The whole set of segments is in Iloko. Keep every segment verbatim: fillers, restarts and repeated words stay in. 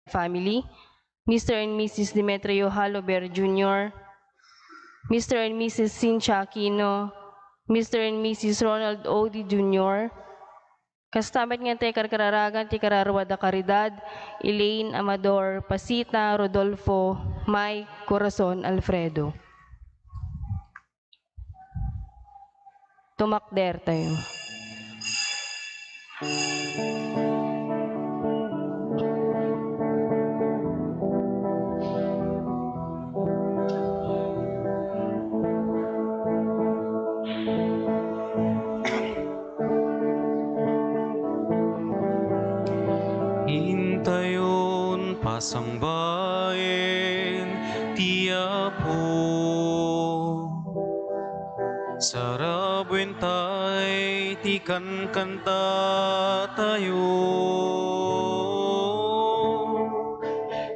family, Mister and Missus Demetrio Halober Junior, Mister and Missus Cynthia Aquino, Mister and Missus Ronald Odi Junior, kasta met nga ti karkararagan ti kararua da Caridad, Elaine, Amador, Pasita, Rodolfo, Mike, Corazon, Alfredo. Tumakder tayo. Intayon pasangbaen ti Apo. Sarabuen tay ti kankantatayo.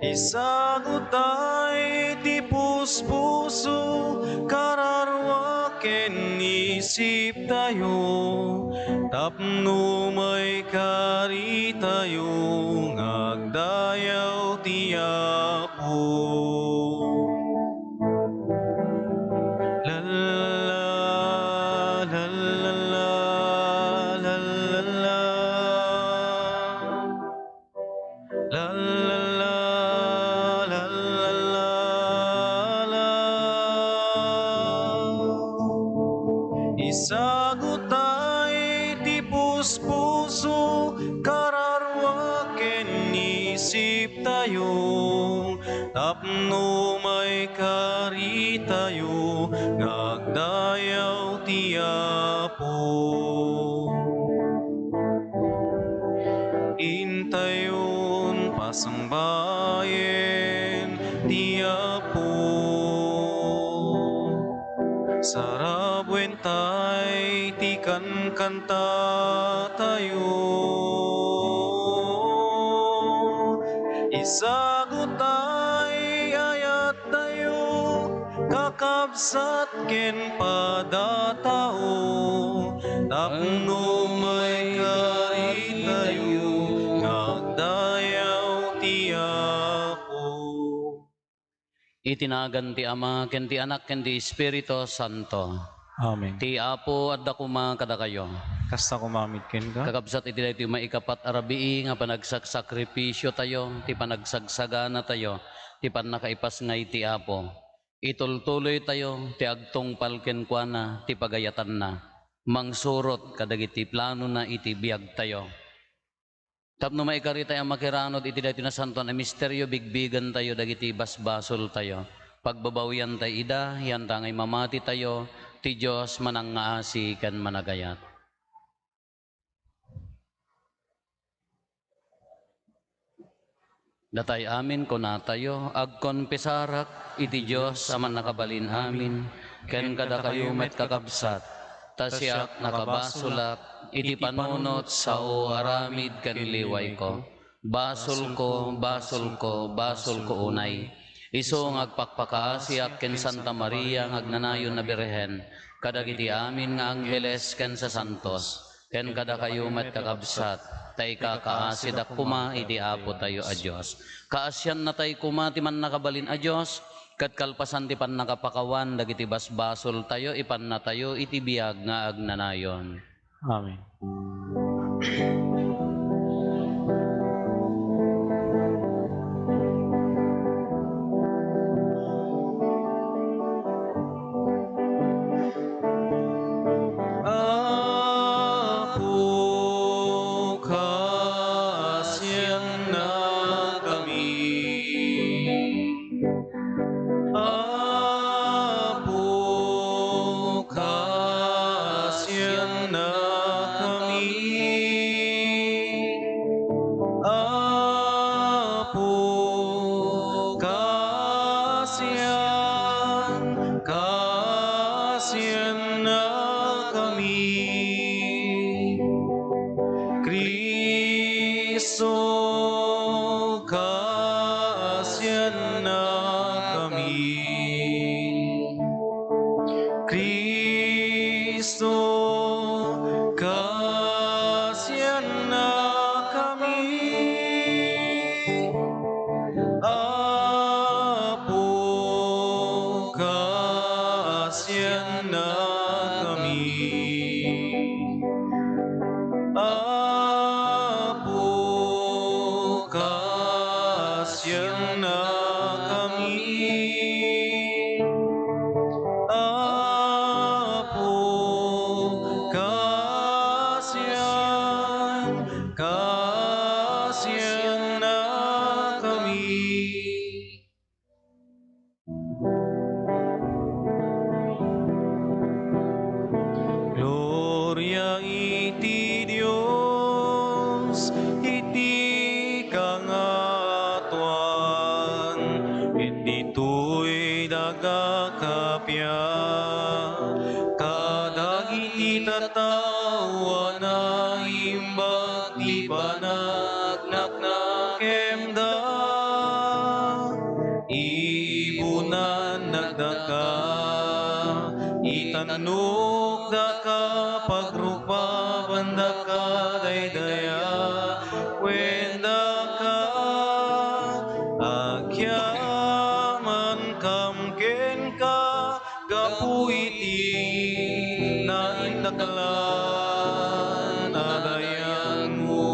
Isagut tay ti puspuso, kararua ken isiptayo, tapno maikaritayo nga agdayaw ti Apo. La, la, la, la, la, la, la, la. La, la, la, la, la, la, la. Isagut tay ti puspuso, kararua ken isiptayo, tapno maikaritayo nga agdayaw ti Apo. Intayon pasangbayen ti Apo. Sarabuen tay ti kankantatayo. Isagut tay ayattayo, kakabsat ken padatao, tapno maikaritayo nga agdayaw ti Apo. Iti nagan ti Ama, ken ti Anak, ken ti Espiritu Santo. Amen. Ti Apo adda koma kadakayo. Kasta koma met kenka. Kakabsat, iti daytoy maikapat a rabii nga panagsaksakripisiotayo, ti panagsagsaganatayo, ti pannakaipasngay ti Apo. Itultuloytayo ti agtungpal kenkuana ti pagayatanna. Mangsurot kadagiti planona iti biagtayo. Tapno maikaritay a makiranud iti daytoy nasantoan a misterio, bigbigentayo dagiti basbasoltayo. Pagbabawiantay ida, yanta nga imamatitayo, ti Dios manangngaasi ken managayat. Datay amin kunatayo, agkonfesarak iti Dios a Mannakabalin-amin, ken kadakayo met, kakabsat, ta siak nakabasolak iti panunot, sao, aramid ken liwayko. Basolko, basolko, basolko unay. Isu nga agpakpakaasiak ken Santa Maria nga agnanayon a Birhen, kadagiti amin nga angheles ken sasantos, ken kadakayo met, kakabsat, ta ikakaasidak koma iti Apotayo a Dios. Kaasiannatay koma ti Mannakabalin a Dios, ket kalpasan ti pannakapakawan dagiti basbasoltayo, ipannatayo iti biag nga agnanayon. Amen. Apo, kaasiannakami. Apo, kaasiannakami. Apo, kaasian, kaasiannakami. Cristo, kaasiannakami. Cristo, kaasiannakami. Kaasiannakami. Gloria iti Dios iti kangatoan, ket ditoy daga kappia kadagiti tattao a naimbag ti panagnak- nakemda. Ibunannakdaka, itannukdaka, pagrupabandaka, daydayawen daka, agyamankam kenka, gapu iti naindaklan a dayagmo.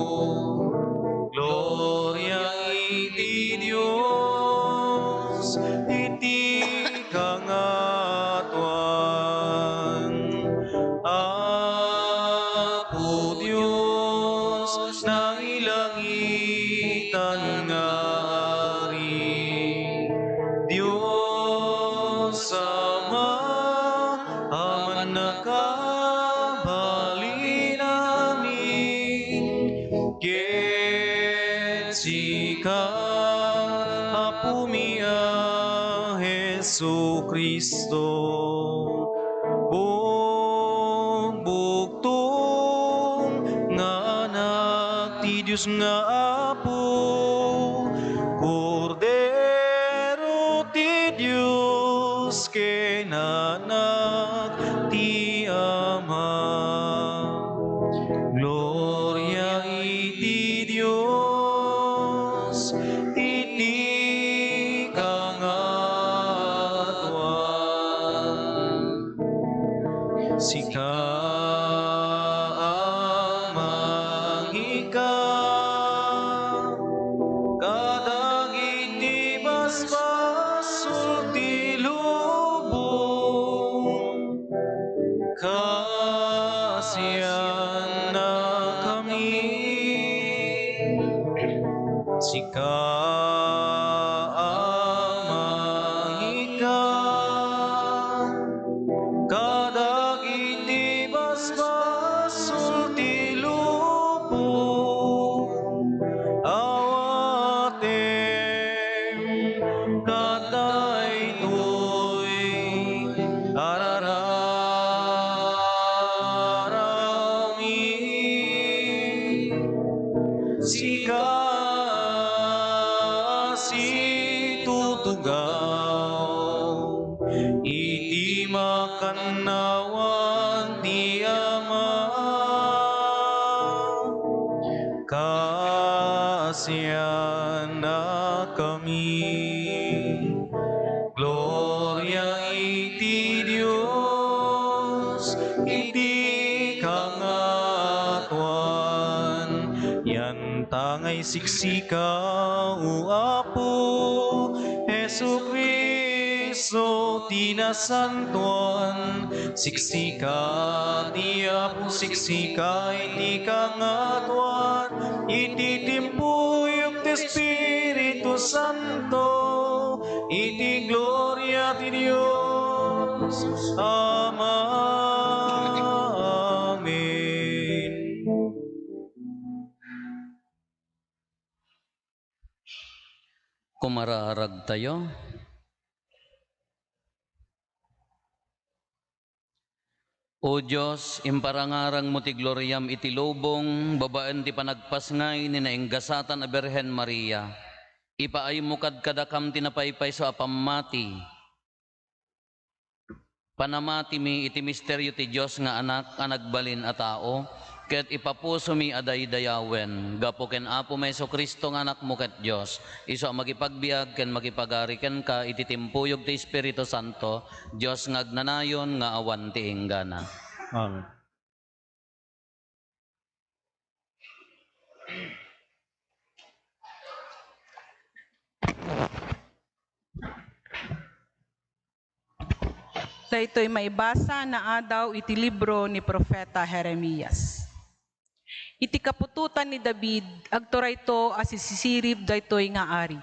Gloria iti Dios iti kangatoan. Apo Dios, nailangitan nga Ari, Dios Ama a mannakabalin amin, ket sika, Apomi a Jesu-Cristo, bugbugtong nga Anak ti Dios nga Apo, Kordero ti Dios ken Anak ti Ama. Gloria iti Dios iti kangatoan. Sika, Ama, mangika kadagiti basbasol ti lubong. Kaasiannakami. Sika, Ama, mangika kadagiti basbasol ti lubong. Awatem kadaytoy a rararammi. Sika a situtugaw iti makannawan ti Ama. Kaasiannakami. Gloria iti Dios iti kangatoan. Yanta nga isiksika, O Apo Jesu-Cristo, ti nasantoan. Siksika ti Apo, siksika iti kangatoan, iti timpuyog ti Espiritu Santo, iti gloria ti Dios Ama. Amen. Kumararagtayo. O Dios, imparangarangmo ti gloriam iti lubong babaen ti panagpasngay ni nainggasatan a Birhen Maria. Ipaaymo kadkadakam ti napaypayso a pammati. Panamatimi iti misterio ti Dios nga Anak a nagbalin a tao, ket ipapusomi a daydayawen gapu ken Apomi Jesu-Cristo nga Anakmo ket Dios, isu a makipagbiag ken makipagari kenka iti timpuyog ti Espiritu Santo, Dios nga agnanayon nga awan ti inggana. Amen. Daytoy maibasa naadaw iti libro ni Profeta Jeremias. Iti kaputotan ni David, agturayto a sisisirib daytoy nga ari.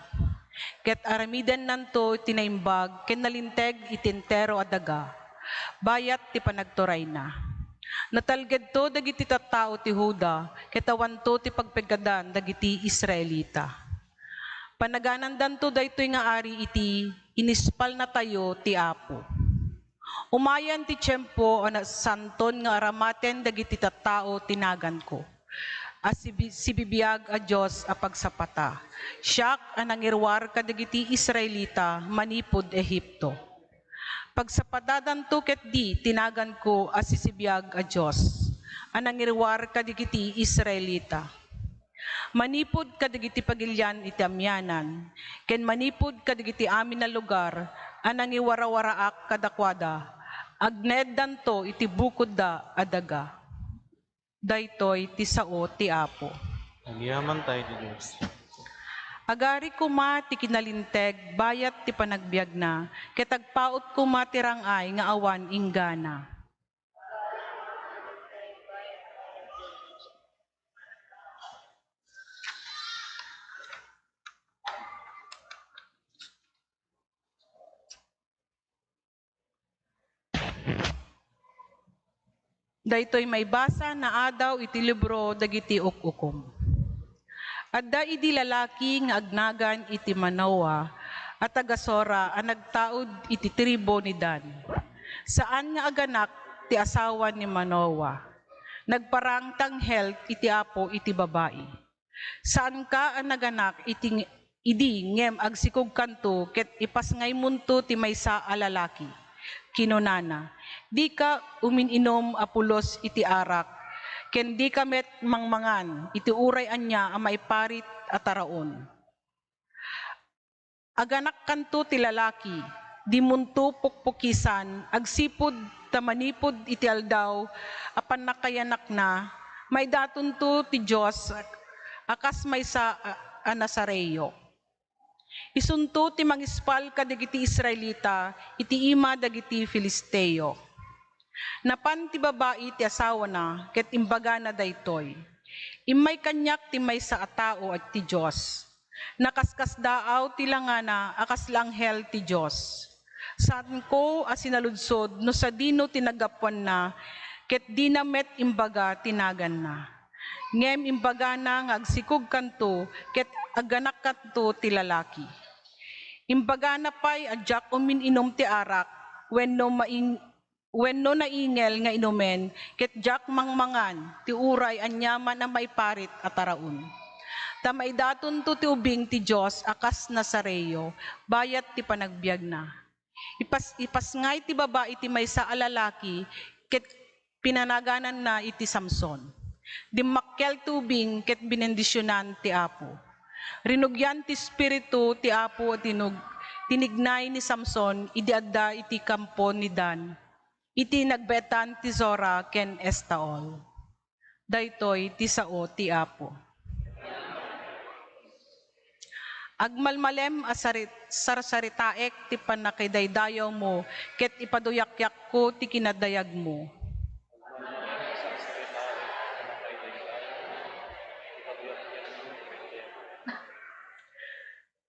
Ket aramidennanto ti naimbag ken nalinteg iti entero a daga, bayat ti panagturayna. Natalgedto dagiti tattao ti Juda, ket awanto ti pagpiggadan dagiti Israelita. Panaganandanto daytoy nga ari iti inispalnatayo ti Apo. Umayan ti tiempo a nasanton nga aramaten dagiti tattao ti naganko a sibi-, sibibiag a Dios a pagsapata. Siak a nangiruar kadagiti Israelita manipud Egipto. Pagsapatadanto ketdi ti naganko a sisibiag a Dios a nangiruar kadagiti Israelita. Manipud kadagiti pagilian iti amianan, ken manipud kadagiti amin a lugar a nangiwarawaraak kadakuada, agnaeddanto iti bukodda a daga. Daytoy ti sao ti Apo. Agyamankami ti Dios. Agari koma ti kinalinteg bayat ti panagbiagna, ket agpaut koma ti rang-ay nga awan inggana. Daytoy maibasa naadaw iti libro dagiti uk-ukom. Adda idi lalaki nga agnagan iti Manoa a taga Sora a nagtaud iti tribu ni Dan. Saan nga aganak ti asawa ni Manoa. Nagparang ti anghel iti Apo iti babai. Saanka a naganak iti, idi ngem agsikogkanto ket ipasngaymonto ti maysa a lalaki. Kinunana, dika umin-inum a pulos iti arak, ken dika met mangmangan iti uray ania a maiparit a taraon. Aganakkanto ti lalaki, dimonto pukpukisan, agsipud ta manipud iti aldaw a pannakayanakna, maidatonto ti Dios a kas maysa a, a Nazareo. Isunto ti mangispal kadagiti Israelita iti ima dagiti Filisteo. Napan ti babai ti asawana ket imbagana daytoy, immay kaniak ti maysa a tao a ti Dios. Nakaskasdaaw ti langana a kas la anghel ti Dios. Saanko a sinaludsod no sadino ti naggapuanna, ket dina met imbaga ti naganna. Ngem imbagana nga agsikogkanto ket aganakkanto ti lalaki. Imbagana pay a diak umin-inum ti arak wenno maing-, wenno naingel nga inumen, ket diak mangmangan ti uray aniaman a maiparit a taraon. Ta maidatonto ti ubing ti Dios a kas Nazareo, bayat ti panagbiagna. Ipas-, ipasngay ti babai ti maysa a lalaki, ket pinanagananna iti Samson. Dimmakkel ti ubing ket binendisionan ti Apo. Rinugian ti Espiritu ti Apo a tinug-, tinignay ni Samson idi adda iti kampo ni Dan, iti nagbaetan ti Zora ken Estaol. Daytoy ti sao ti Apo. Agmalmalem a sari-, sarsaritaek ti pannakaidaydayawmo ket ipaduyakyakko ti kinadayagmo.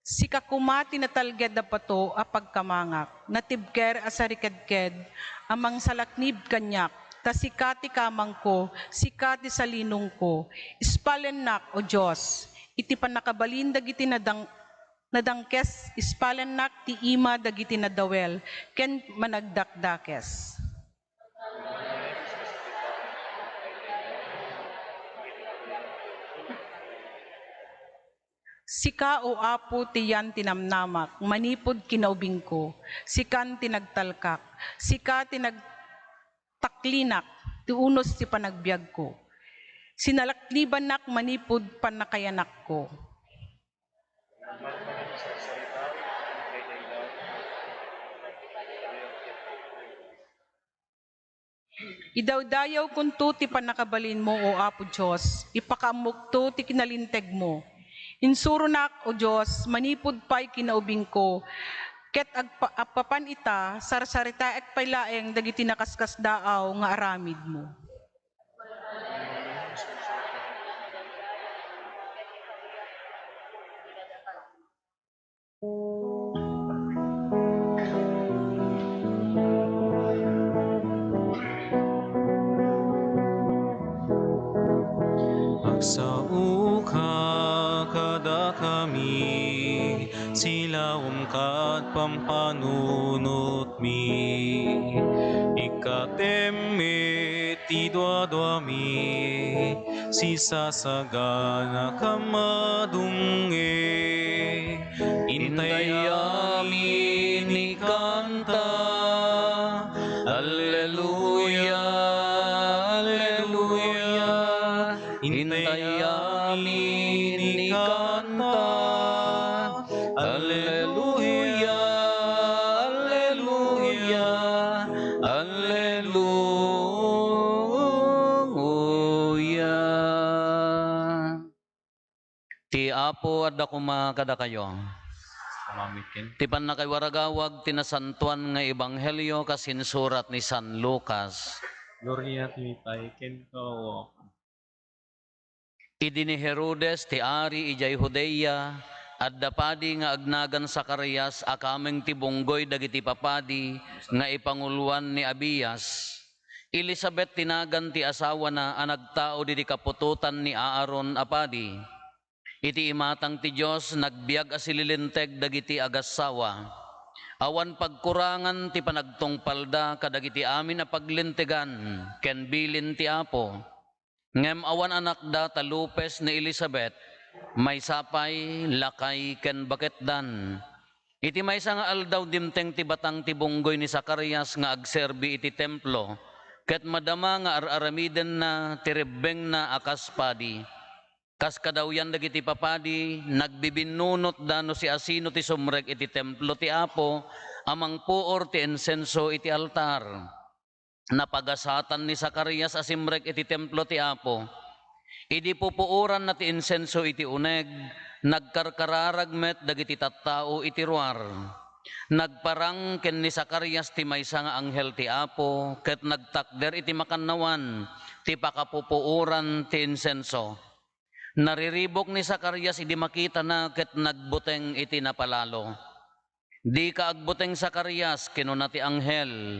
Sika koma ti natalged a bato a pagkamangak, natibker a sarikedked a mangsalaknib kaniak, ta sika ti kamangko, sika ti salinongko. Ispalennak, O Dios, iti pannakabalin dagiti nadang-, nadangkes, ispalennak ti ima dagiti nadawel ken managdakdakes. Sika, O Apo, ti yan ti namnamak manipud kinaubingko. Sikan ti nagtalkak. Sika ti nagtaklinak ti unos ti panagbiagko. Sinalaknibannak manipud pannakayanakko. Idaydayawkonto ti pannakabalinmo, O Apo Dios, ipakaammokto ti kinalintegmo. Insuronak, O Dios, manipud pay kinaubingko, ket agpa-, agpapan ita, sarsaritaek pay laeng dagiti nakaskasdaaw nga aramidmo. Agsaoka kadakami, silaom kad pampanunotmi. Ikkatem met ti duaduami, sisasagana ka madungnge. Intay amin ikanta. Alleluia, alleluia. Intay amin ikanta. Alleluia, alleluia, alleluia. Ti Apo adda koma kadakayo. Amen. Ti pannakaiwaragawag ti nasantoan nga ebanghelio kas insurat ni San Lucas. Gloria ti Apo ken Anak. Idi ni Herodes ti ari idiay Judea, adda padi nga agnagan Zacarias a kameng ti bunggoy dagiti papadi nga ipanguloan ni Abias. Elisabet ti nagan ti asawana a nagtaud idi kaputotan ni Aaron a padi. Iti imatang ti Dios, nagbiag a sililinteg dagiti agassawa. Awan pagkurangan ti panagtungpalda kadagiti amin a paglintegan ken bilin ti Apo. Ngem awan anakda ta lupes ni Elisabet, maysa pay, lakay ken baketdan. Iti maysa nga aldaw, dimteng ti batang ti bunggoy ni Zacarias nga agserbi iti templo, ket madama nga ar-aramidenna ti rebbengna a kas padi. Kas kadawyan dagiti papadi, nagbibinnunotda no siasino ti sumrek iti templo ti Apo a mangpuor ti insenso iti altar. Napagasatan ni Zacarias a simrek iti templo ti Apo. Idi pupuoranna ti insenso iti uneg, nagkarkararag met dagiti tattao iti ruar. Nagparang ken ni Zacarias ti maysa nga anghel ti Apo ket nagtakder iti makannawan ti pakapupuoran ti insenso. Nariribuk ni Zacarias idi makitana ket nagbuteng iti napalalo. "Dika agbuteng, Zacarias," kinuna ti anghel.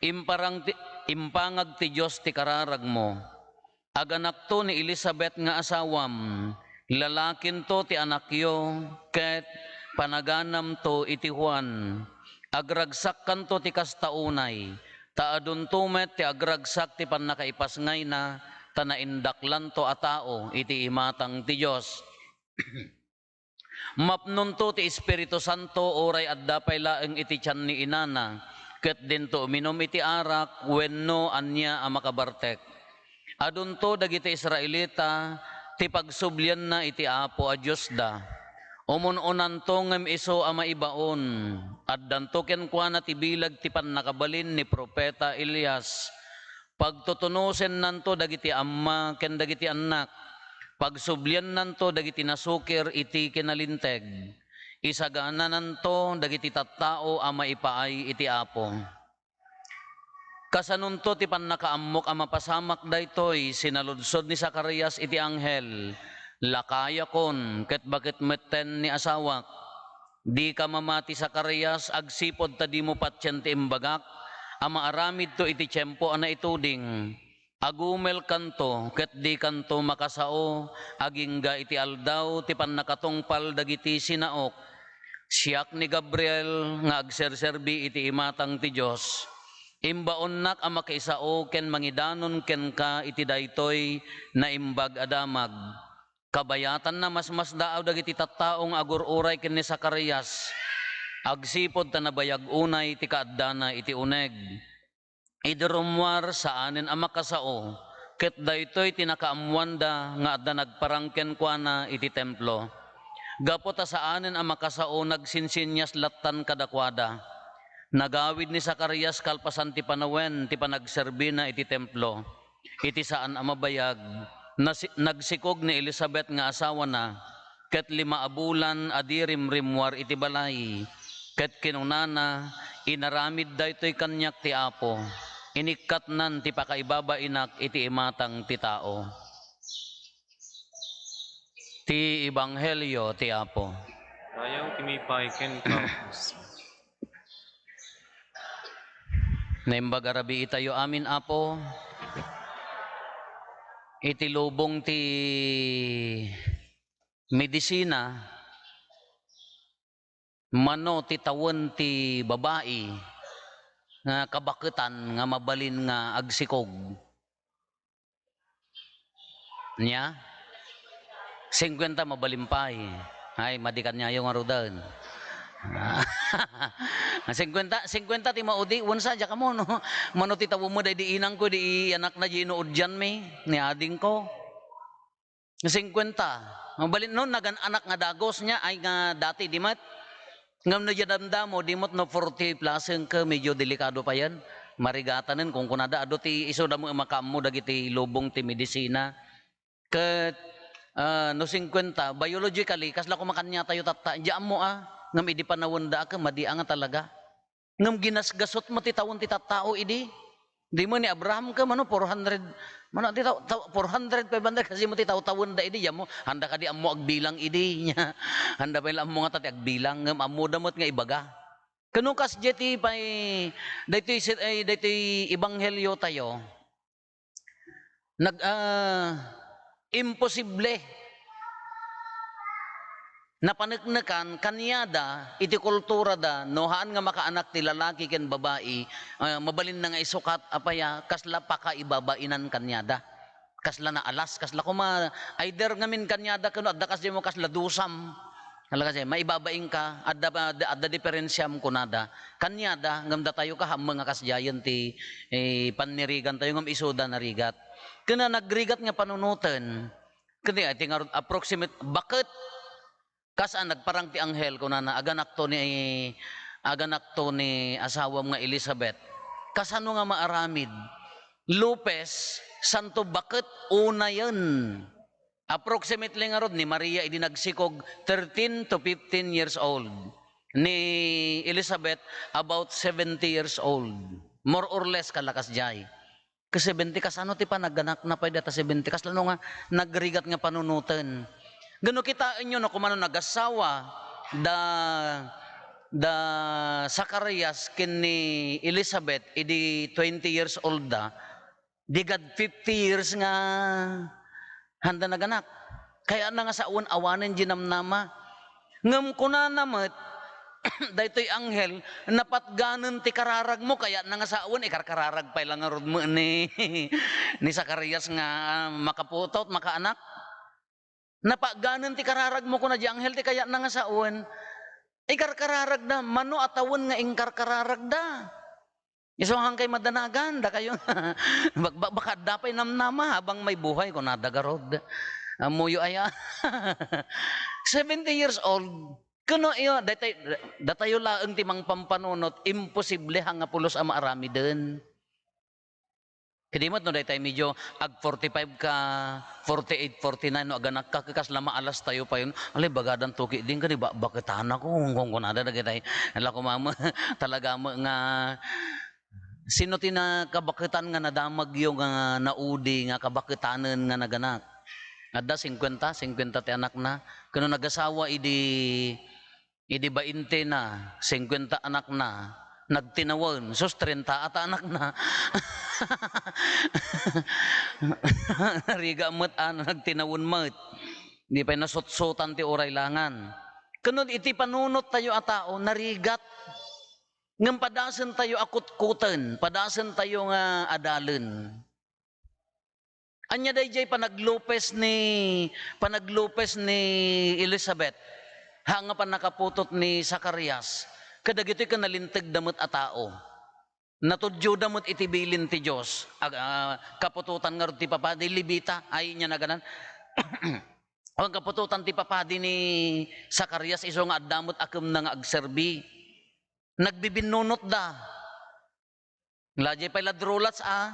"Imparang ti, impangag ti Dios ti kararagmo. Aganakto ni Elisabet nga asawam. Lalakinto ti anakyo, ket panaganamto iti Juan. Agragsakkanto ti kasta unay, ta adunto met ti agragsak ti pannakaipasngayna, ta naindaklanto a tao iti imatang ti Dios." Mapnonto ti Espiritu Santo uray adda pay laeng iti tian ni inana, ket dinto uminum iti arak wenno ania a makabartek. Adunto dagiti Israelita ti pagsublianna iti Apo a Diosda. Umun-unanto ngem isu a maibaon. Addanto kenkuana ti bilag ti pannakabalin ni profeta Elias. Pagtutunusennanto dagiti amma ken dagiti annak. Pagsubliannanto dagiti nasukir iti kinalinteg. Isaganananto dagiti tattao a maipaay iti Apo. "Kasanonto ti pannakaammok a mapasamak daytoy?" sinaludsod ni Zacarias iti anghel. "Lakayakon, ket baket metten ni asawak." "Dika mamati, Zacarias, agsipud ta dimo patien ti imbagak a maaramidto iti tiempo a naituding. Agumelkanto ket dikanto makasao agingga iti aldaw ti pannakatungpal dagiti sinaok. Siak ni Gabriel nga agserserbi iti imatang ti Dios. Imbaonnak a makisao ken mangidanon kenka iti daytoy naimbag a damag." Kabayatanna, masmasdaaw dagiti tattao nga agur-uray ken ni Zacarias, agsipud ta nabayag unay ti kaaddana iti uneg. Idi rummuar, saanen a makasao, ket daytoy ti nakaammoanda nga adda nagparang kenkuana iti templo. Gapu ta saanen a makasao, nagsinsinyas lattan kadakuada. Nagawid ni Zacarias kalpasan ti panawen ti panagserbina iti templo. Iti saan a mabayag, nasi-, nagsikog ni Elisabet nga asawana, ket lima a bulan a di rimrimmuar iti balay. Ket kinunana, "Inaramid daytoy kaniak ti Apo. Inikkatnan ti pakaibabainak iti imatang ti tao." Ti Ebanghelio ti Apo. Ayaw ti mipay ken kapuso. Naimbag a rabii tayo amin, Apo, iti lubong ti medisina, mano ti tawen ti babai nga kabaketan nga mabalin nga agsikog? Nia? Singkuenta mabalin pay. Ay, madi kaniayo ngaruden. Singkuenta, singkuenta ti maudi, wensa, diak ammo, no? Mano ti tawem met, daydi inangko, di anakna, di inuudianmi, ni adingko. Singkuenta. Mabalin, no, nagan-anak nga dagus nia, ay nga dati, di met. Ngem no diay damdamo, di met no forty plus ken medyo delikado payen. Marigatanen, kunkunada, adu ti isuda met makaammo dagiti lubong ti medisina. Ket, ah, no singkuenta, biologically, kasla koma kaniatayo tatta, diay ammo a, ngem idi panawenda a ket madi a nga talaga. Ngem ginasgasut met ti tawen ti tattao idi. Di met ni Abraham ket mano, four hundred, mano, di tao, tao, four hundred, five hundred, kasi met ti tawtawenda idi, diay ammo, anda kadi ammo agbilang idi, nia. Anda pay la ammo ngata ti agbilang, ngem ammoda met nga ibaga. Ket no kasdiay ti pay, daytoy si-, ay, daytoy ebanghelio tayo, nag-, ah, imposible. Napaneknekan kaniada iti kulturada, no haan nga makaanak ti lalaki ken babai, ah, mabalinna nga isukat, apay a, kasla pakaibabainan kaniada. Kasla naalas, kasla koma, either ngamin kaniada ken no adda kasdiay mo kasla dusam. Talaga siya, maibabain ka, adda, adda, adda diferensiam kunada. Kaniada, ngem datayo ket ammo nga kasdiayen ti, eh, pannirigantayo, ngem isuda narigat. Ken nagrigat nga panunoten, ken ti, ti ngarud approximate, baket. Kas a nagparang ti anghel, kunana, "Aganakto ni, aganakto ni asawam nga Elizabeth. Kasano nga maaramid? Lupes, santo baket unayen." Approximately ngarud, ni Maria idi nagsikog, thirteen to fifteen years old. Ni Elizabeth, about seventy years old. More or less, kalakas jay. Ka seventy, kasano ti panagganakna pay data seventy? Kasla no nga nagrigat nga panunoten. Ngem no kitaenyo no kumano nagasawa da, da Zacarias ken ni Elizabeth idi twenty years old da, di gad fifty years nga handa naganak. Kayatna nga sawen awanen di namnama. Ngem kunana met, daytoy anghel, "Napatganen ti kararagmo," kayatna nga sawen, ikarkararag pay la ngarud met ni, ni Zacarias nga, ah, makaputot, makaanak. "Napatganen ti kararagmo," kuna di anghel, ti kayatna nga sawen, ikarkararagda, mano a tawen nga inkarkararagda. Isu nga kay madanagan, dakayo. Bak-, bak-, baka adda pay namnama habang may buhay, kunada garud. Ammoyo aya. Seventy years old. Kuno iyo, datay-, datayo laeng ti mangpampanunot, imposible ha nga pulos a maaramiden. Kadi met no daytay medyo ag forty-five ka, forty-eight, forty-nine, no aganakka, ket kasla maalastayo payen, "Alay, bagadan toki din, kadi ba-, baketanako," kunkunada dagitay. Ala, kumama, talaga met nga, sino ti nakabaketan nga nadamagyo nga naudi nga kabaketanen nga naganak? Adda singkuenta, singkuenta ti anakna. Ken no nagasawa idi Idi bainte na, singkuenta anakna, nagtinawen, sus, trenta ata anakna. Narigat met a nagtinawen met. Di pay nasutsutan ti uray langan. Ken no iti panunottayo a tao, narigat. Ngem padasentayo a kutkoten, padasentayo nga adalen. Ania daydiay panaglupes ni, panaglupes ni Elizabeth, ha nga pannakaputot ni Zacarias, kadagitoy ken nalintegda met a tao. Natudioda met iti bilin ti Dios. Ag-, ah, kaputotan ngarud ti papadi, Levita, ay, ania naganan? Awan kaputotan ti papadi ni Zacarias, isu nga adda met a kemna nga agserbi. Nagbibinnunotda. Ladiay pay la drulats a.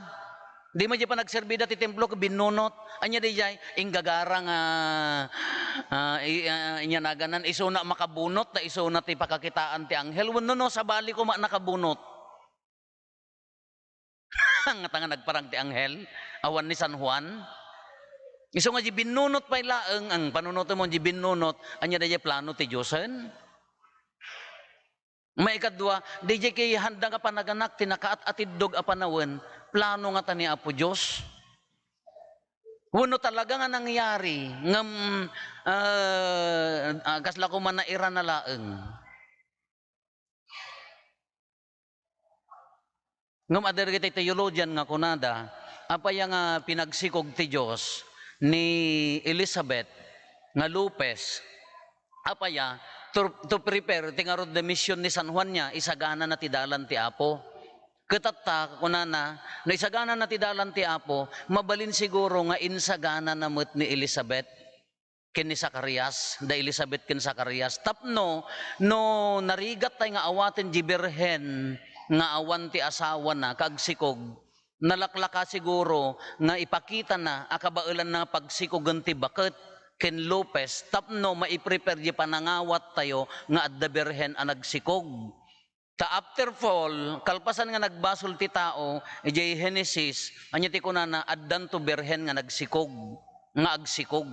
Di met diay panagserbida ti templo ket binnunot. Ania daydiay? Inggagara nga, ah, i-, ah, inyanagan, isuna makabunot, ta isuna ti pakakitaan ti anghel. Wenno no, sabali koma nakabunot. Ngata nga nagparang ti anghel, awan ni San Juan. Isu nga di binnunot pay laeng, ang panunoten mo di binnunot, ania daydiay plano ti Diosen? Maikadua, daydiay kayatna nga panaganak ti nakaat-atiddog a panawen, plano ngata ni Apo Dios? Wenno talaga nga nangyari, ngem, ah, ah, kasla koma nairana laeng? Ngem adda dagiti teologian nga kunada, apay a nga pinagsikog ti Dios ni Elizabeth nga lupes? Apay a, to, to prepare ti ngarud a mission ni San Juan nga isaganana ti dalan ti Apo. Ket tatta, kunana, no isaganana ti dalan ti Apo, mabalin siguro nga insaganana met ni Elizabeth ken ni Zacarias, da Elizabeth ken Zacarias. Tapno, no narigattay nga awaten di birhen nga awan ti asawana, kaagsikog, nalaklaka siguro nga ipakitana a kabaelanna nga pagsikogen ti baket ken lupes tapno maiprepare di panangawattayo nga adda birhen a nagsikog. Ta after fall, kalpasan nga nagbasol ti tao, idiay Genesis, ania ti kunana, addanto birhen nga nagsikog, nga agsikog.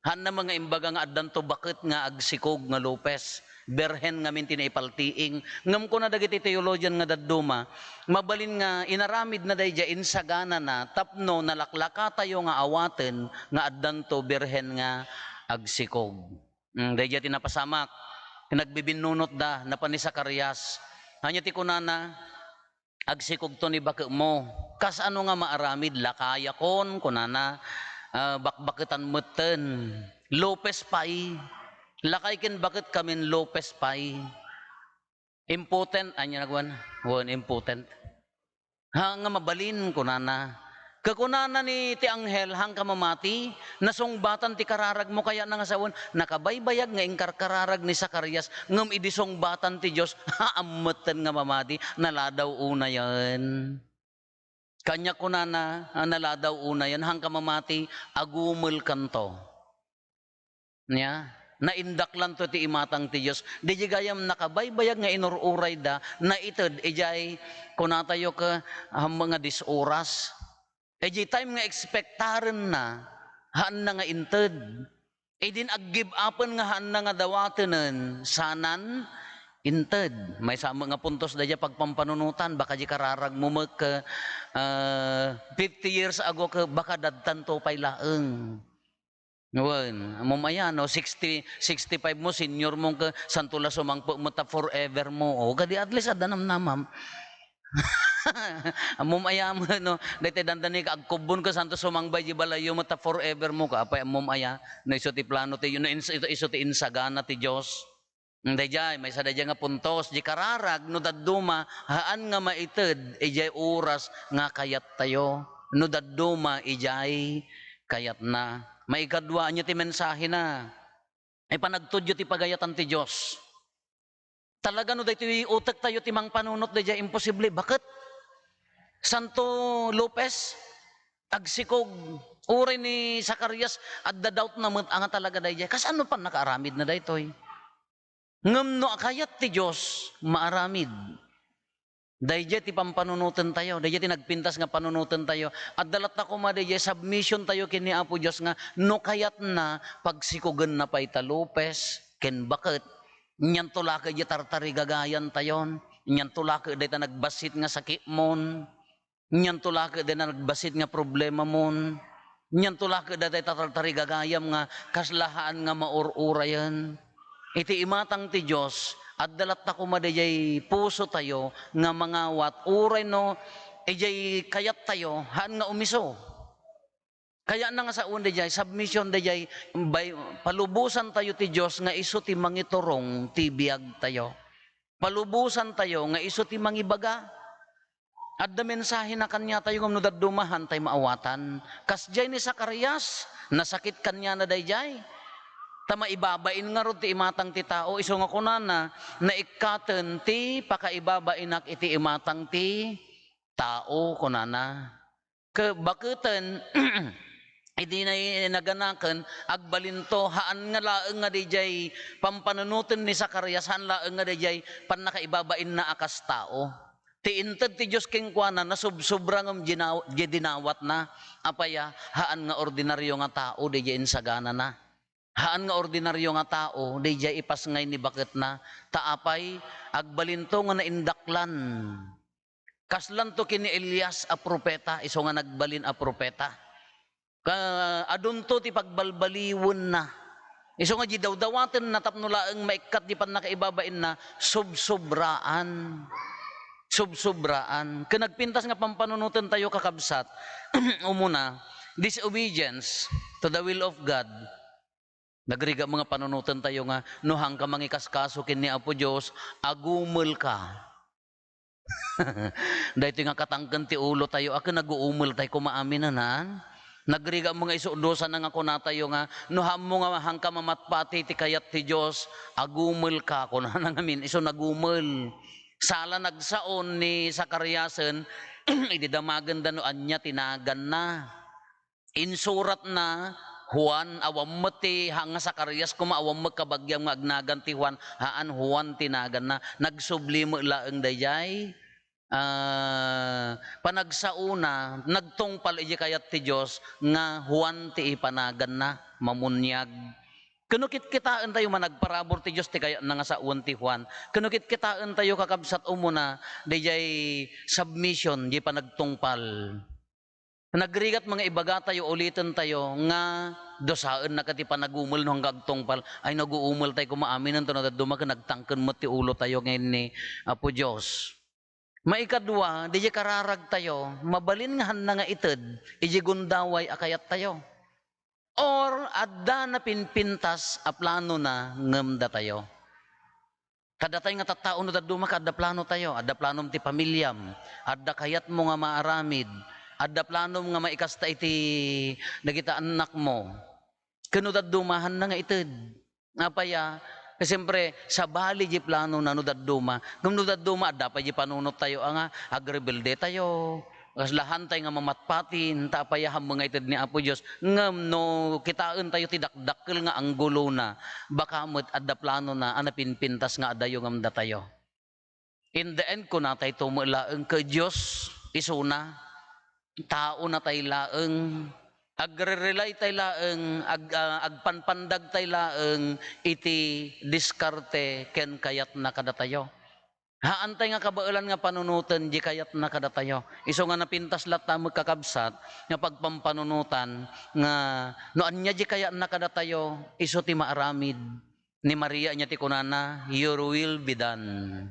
Haanna met nga imbaga nga addanto baket nga agsikog nga lupes. Birhen ngamin ti naipaltiing. Ngem kuna dagiti teologian nga dadduma, mabalin nga inaramidna daydiay insaganana tapno nalaklakatayo nga awaten nga addanto birhen nga agsikog. Mm, daydiay ti napasamak. Nagbibinnunotda, napan ni Zacarias. Ania ti kunana, "Agsikogto ni baketmo." "Kasano nga maaramid? Lakayakon," kunana, "ah, bakbaketan metten. Lupes pay. Lakay ken baket kamin lupes pay." Impotent, ania naguan? Wen, impotent. Ha, nga mabalin, kunana. Kakunana ni ti anghel, "Haanka mamati, nasungbatan ti kararagmo," kayatna nga sawen, nakabaybayag nga inkarkararag ni Zacarias, ngem idi sungbatan ti Dios, haan metten nga mamati, naladaw unayen. Kaniak kunana, a, naladaw unayen, "Haanka mamati, agumelkanto." Nia, naindaklanto ti imatang ti Dios. Daydiay gayam nakabaybayag nga inur-urayda, naited idiay, kunatayo ket, ah, nga dis-oras. Idiay time nga ekspektarenna, haanna nga inted. Idin ag-give upen nga haanna nga dawatenen, sanan inted. Maysa met nga puntos daydiay pagpampanunotan, baka di kararagmo met ket, ah, fifty years ago ket baka dadtanto pay laeng. Wen, ammom aya, no? Sixty, sixty-five mo, senior mo, ka, santo la sumangpet mo ta forever mo. O, kadi at least, adda namnamam. Ammom aya mo, no? Daytoy dandani ka, agkubbon ka, santo sumangbay di balayo mo ta forever mo. Ka, apay, ammom aya, no? Isu ti plano ti, no, ins-, isu, isu ti insagana ti Dios. Mm, daydiay, maysa daydiay nga puntos, di kararag no dadduma, haan nga maited idiay oras nga kayattayo, no dadduma idiay kayatna. Maikadua, ania ti mensahena? Ay panagtudyo ti pagayatan ti Dios. Talaga no daytoy utektayo ti mangpanunot daydiay, imposible. Baket? Santo Lopez, agsikog, uray ni Zacarias, adda doubt na met anga talaga daydiay. Kasano pannakaaramidna daytoy? Ngem no kayat ti Dios, maaramid. Daydiay ti pampanunotentayo, daydiay ti nagpintas nga panunotentayo. Adda latta koma daydiay submissiontayo ken ni Apo Dios nga no kayatna, pagsikogenna pay ta lupes ken baket. Nianto la ket diay tartarigagayantayon, nianto la ket dayta nagbassit nga sakitmon. Nianto la ket dayta nagbassit nga problemamon. Nianto la ket dayta tartarigagayam nga kasla haan nga maur-urayen. Iti imatang ti Dios, adda latta koma daydiay pusotayo nga mangawat, uray no idiay kayattayo, haan nga umiso. Kayatna nga sawen daydiay, submission daydiay, bay-, palubosantayo ti Dios nga isu ti mangiturong ti biagtayo. Palubosantayo nga isu ti mangibaga. Adda mensahena kaniatayo ngem no dadduma, haantay maawatan. Kasdiay ni Zacarias, nasakit kaniana daydiay. Ta maibabain ngarud ti imatang ti tao, isu nga kunana, "Naikkaten ti pakaibabainak iti imatang ti tao," kunana. Ket baketen, idi nay-, naganaken, agbalinto, haan nga laeng nga daydiay pampanunoten ni Zacarias, haan laeng nga daydiay pannakaibabainna a kas tao. Ti inted ti Dios kenkuana, nasubsobra ngem dinaw-, di dinawatna. Apay a, haan nga ordinario nga tao daydiay insaganana. Haan nga ordinario nga tao, daydiay ipasngay ni baketna. Ta apay, agbalinto nga naindaklan. Kaslanto ken ni Elias a profeta, isu nga nagbalin a profeta. Ka-, adunto ti pagbalbaliwenna. Isu nga di dawdawatenna tapno laeng maikkat di pannakaibabainna, sobsobraan. Sobsobraan. Ken nagpintas nga pampanunotentayo, kakabsat, umuna, disobedience to the will of God. Nagrigat nga panunotentayo nga, no haanka mangikaskaso ken ni Apo Dios, agumelka. Daytoy nga katangken ti ulotayo, a ken aguumeltay koma aminen, ha? Nagrigat nga isu dusana nga kunatayo nga, no haanmo nga haanka mamatpati ti kayat ti Dios, agumelka, kunana ngamin, isu nagumel. Sala nagsaon ni Zacariasen, idi damagenda no ania ti naganna. Insuratna Juan, awan met ti, ha, nga Zacarias koma, awan met kabagiam nga agnagan ti Juan, haan, Juan ti naganna. Nagsubli met laeng daydiay, ah, panagsaona, nagtungpal iti kayat ti Dios nga Juan ti ipanaganna, mamuniag. Ken no kitkitaentayo, managparabur ti Dios ti kayatna nga sawen ti Juan. Ken no kitkitaentayo, kakabsat, umuna, daydiay submission, di panagtungpal. Nagrigat nga ibagatayo, ulitentayo nga dusaennaka ti panagumel no haanka agtungpal. Ay, naguumeltay koma aminen, ta no dadduma ket nagtangken met ti ulotayo ken ni Apo Dios. Maikadua, diay kararagtayo, mabalin nga haanna nga ited idiay gundaway a kayattayo. Or adda napinpintas a planona ngem datayo. Kadatay nga tattao no dadduma ket adda planotayo, adda planom ti pamiliam, adda kayatmo nga maaramid, adda planom nga maikasta iti dagiti annakmo. Ken no dadduma, haanna nga ited. Apay a? Ket siempre, sabali diay planona no dadduma. Ngem no dadduma, adda pay diay panunottayo a nga agrebeldetayo, kasla haantay nga mamatpati, ta apay a, haanmo nga ited ni Apo Dios. Ngem no kitaentayo ti dakdakkel nga anggulona, baka met adda planona a napinpintas nga adayo ngem datayo. In the end, kunatayto met laeng ket Dios isuna, taonatay laeng, agrerelaytay laeng, ag-, ah, agpanpandagtay laeng iti diskarte ken kayatna kadatayo. Haantay nga kabaelan nga panunoten diay kayatna kadatayo. Isu nga napintas latta met, kakabsat, nga pagpampanunotan nga no ania diay kayatna kadatayo, isu ti maaramid. Ni Maria, ania ti kunana? "Your will be done."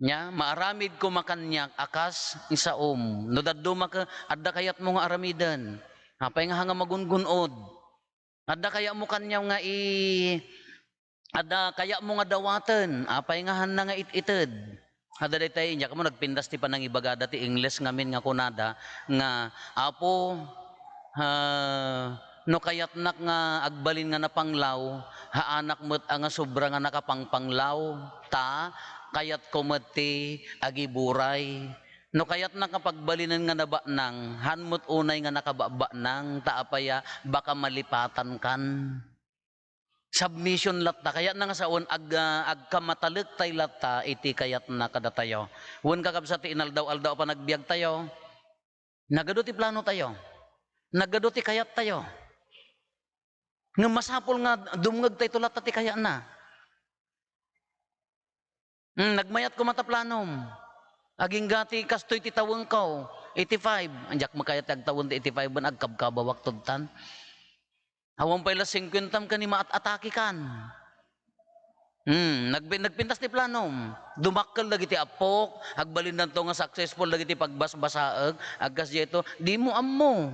Nia, maaramid koma kaniak a kas ni saom. No dadduma ket adda kayatmo nga aramiden, apay nga haanga magungun-od? Adda kayatmo kaniak nga i-, adda kayatmo nga dawaten, apay nga haanna nga it-ited? Adda daytay, diak ammo, nagpintas ti panangibagada ti Ingles ngamin nga kunada nga, "Apo, ah, no kayatnak nga agbalin nga napanglaw, haanak met a nga sobra nga nakapangpanglaw, ta kayatko met ti agiburay. No kayatnak nga pagbalinen nga nabaknang, haan met unay nga nakabakbaknang, ta apay a, baka malipatankan." Submission latta, kayatna nga sawen ag-, ah, agkamataliktayo latta iti kayatna kadatayo. Wen, kakabsat, ti inaldaw-aldaw a panagbiagtayo, nagadu ti planotayo, nagadu ti kayattayo. Ngem masapul nga dumngegtayto latta ti kayatna. Hmm, nagmayat koma ta planom. Agingga ti kastoy ti tawengko, eighty-five. Diak makayat ti agtawen ti eighty-five, ban agkabkabawak tudtan. Awan pay la singkuentam ken imaat-atakikan. Hmm, nagpi-, nagpintas ti planom. Dumakkel dagiti appok, agbalindanto nga successful dagiti pagbasbasaek, agkasdiay to, dimo ammo.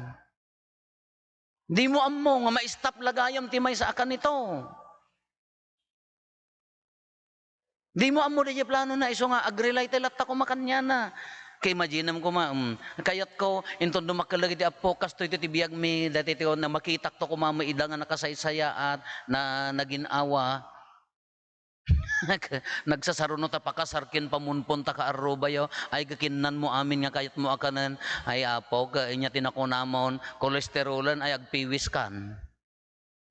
Dimo ammo nga ma-stop la gayam ti maysa a kanito. Dimo ammo daydiay planona, isu nga agrelaytay latta koma kaniana. Ka-imaginem koma, em, kayatko, inton dumakkel dagiti appok, kastoy ti biagmi, daytoy ti na makitakto koma met ida nga nakasaysayaat, na nagin-awa. Nag-, nagsasaruno ta pakasar ken pamunpon ta kaarrubayo. Ay, kakinnanmo amin nga kayatmo a kanen. Ay, Apo, ka-, ania ti nakunamon, kolesterolen, ay, agpiwiskan.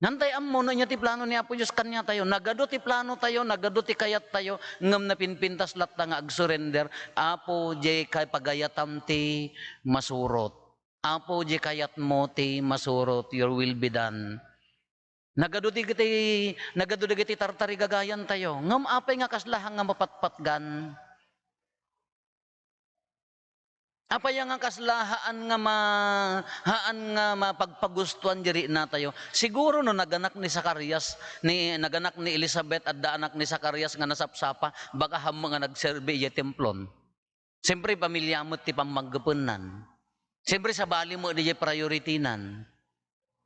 Nantay ammo no ania ti plano ni Apo Dios kaniatayo. Nagadu ti planotayo, nagadu ti kayattayo, ngem napinpintas latta nga agsurrender. Apo, diay kay pagayatam ti masurot. Apo, diay kayatmo ti masurot. Your will be done. Nagadu dagiti, nagadu dagiti tartarigagayantayo. Ngem apay nga kasla nga mapatpatgan? Apay nga kasla haan nga ma-, haan nga mapagpagustuan diri natayo? Siguro no naganak ni Zacarias, ni, naganak ni Elizabeth, adda anak ni Zacarias nga nasapsapa, baka hammo nga nagserbi idiay templon. Siyempre, pamilya met ti pammanggepennan. Siyempre, sabali met diay priority-nan.